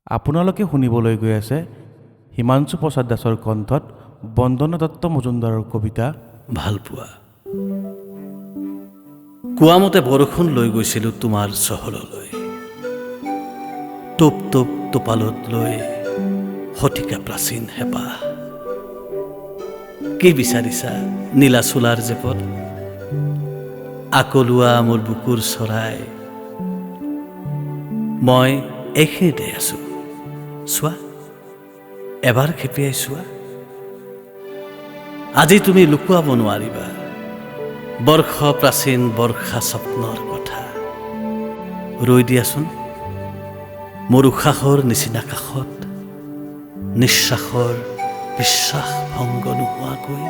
আপোনালোকে শুনিবলৈ গৈ আছে হিমাংশু প্ৰসাদ দাসৰ কণ্ঠত বন্দনা দত্ত মজুমদাৰৰ কবিতা ভালপোৱা। কোৱামতে বৰষুণ লৈ গৈছিলোঁ তোমাৰ চহৰলৈ, টোপ টোপ টোপালত লৈ শতিকা প্ৰাচীন হেঁপাহ। কি বিচাৰিছা নীলা চোলাৰ জেপত? আকলুৱা মোৰ বুকুৰ চৰাই, মই এইখিনিতে আছোঁ, চোৱা, এবাৰ খেপিয়াই চোৱা। আজি তুমি লুকুৱাব নোৱাৰিবা বৰ্ষ প্ৰাচীন বৰ্ষা স্বপ্নৰ কথা। ৰৈ দিয়াচোন মোৰ উশাহৰ নিচিনা কাষত, নিশ্বাসৰ বিশ্বাস ভংগ নোহোৱাকৈ।